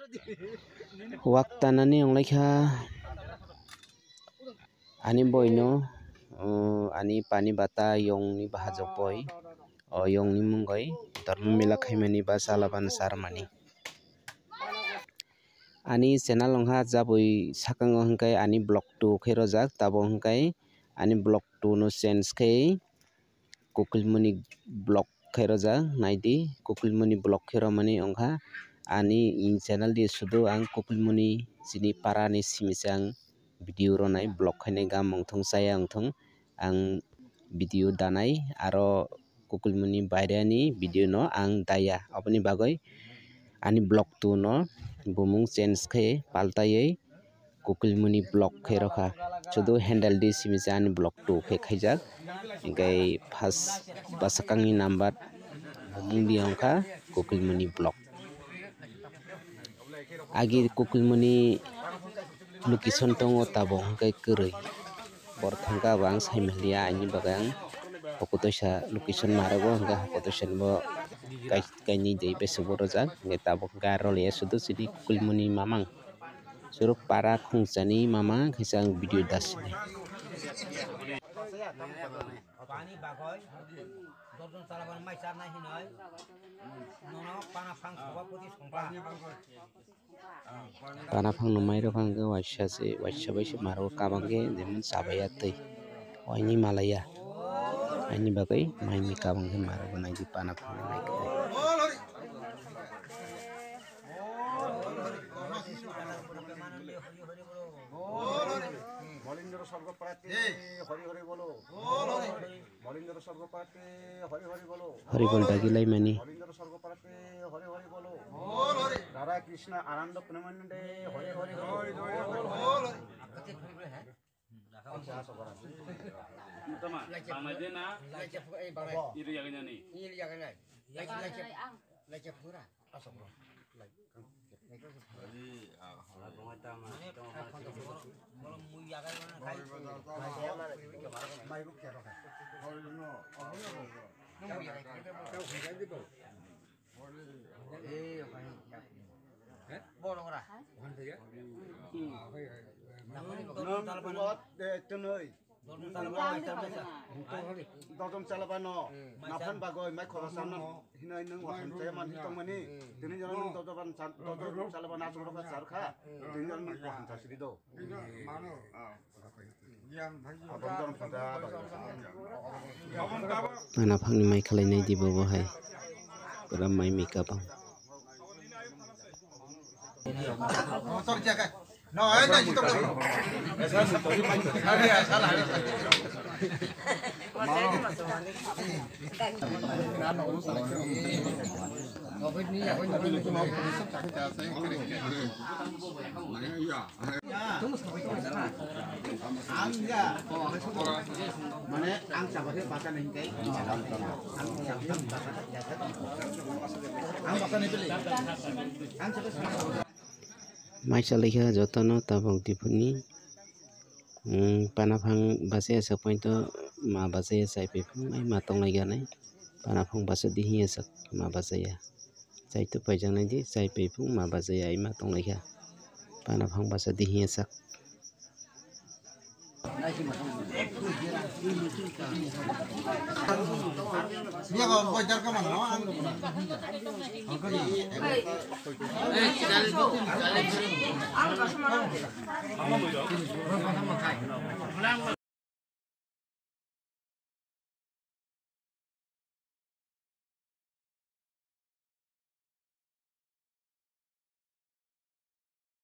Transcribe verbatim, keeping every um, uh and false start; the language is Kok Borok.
Wak tanani wnglaikha ani boino, o, ani pani bata yongni bahajok boi, o yongni mungoi dormo mela khaimani ba chala bana charmani. Ani channel wngkha jabwi sakango hwnkhe ani vlog two khe rojak, tabuk hwnkhe ani vlog two no change khe Kukulmuni vlog khe rojak, naidi Kukulmuni vlog khe romani wngkha. Ani channel di sudu ang Kukulmuni chini para ni simi se ang video ronai, vlog khainai, gam wngthong chaya wngthong, ang video danai, aro Kukulmuni baire ni video no ang daya. Aboni bagwi ani vlog two no bumung change khe paltaiwi Kukulmuni vlog khe rokha. Sudu handle di simi se ani vlog two khe khaijak. Hingkhe first bwsakangni number bumung di wngkha Kukulmuni vlog. Agi Kukulmuni location tongo tabuk hwnkhe kwrwi. Bor thangkha abo ang sai manliya, aini bagwi ang hokotoisa location marogo hwnkhe hokotoisa ni bo kai-, kainwi dei besuk bo rwjak. Hwnkhe tabuk hwnkhe aro le sudu sidi Kukulmuni mamang. Suruk para khungchani mamang khe ang video dasini. Pani bagwi, dorjon chalabani mai charnai hinoi. Nono pana phang soba poti songkha. Pana phangno mairok ang khe waisa se, waisa bai se marogo kabang khe, jemon chabaiya twi. Waini malaiya. Aini bagwi maini kabang khe marogo naidi pana phangno mai khe. Bolindra Sorgopati, Hari Hari Bolo. Bolindra Sorgopati, Hari Hari Bolo. Hari Bol dagi laimani. Bolindra Sorgopati, Hari Hari Bolo. Radha Krishna Ananda Premanande, Hari Hari Bolo. Tama, tama jena. Iru yagnani. Nung buat de tunui. Dodom chalabano, naphan bagwi mai khoroksa no hinoi nwng wahan chaya man hitongmani. Tini jora nwng dodom chan-, dodom chalabano aswk rokha charkha. Tini jora nwng wahan chasidi do. Abang jora phanta bagwi. Pana phangni mai khalai nai di bobo hai. Pura mai mi kabang. Mane ang chaba khe bata nai kai. Ang chaba khe bata nai kai. Ang bata nai pele. Ang chaba khe. Mai chalaikha jotono tabuk diphuni. Umm, pana phang bachaya sak paito, ma bachaya chai pai phung, ai ma tonglai ganai. Pana phang bachadi hiya sak, ma bachaya. Chai tu paijak nai di, chai pai phung, ma bachaya, ai ma tonglaikha. Pana phang bachadi hiya sak.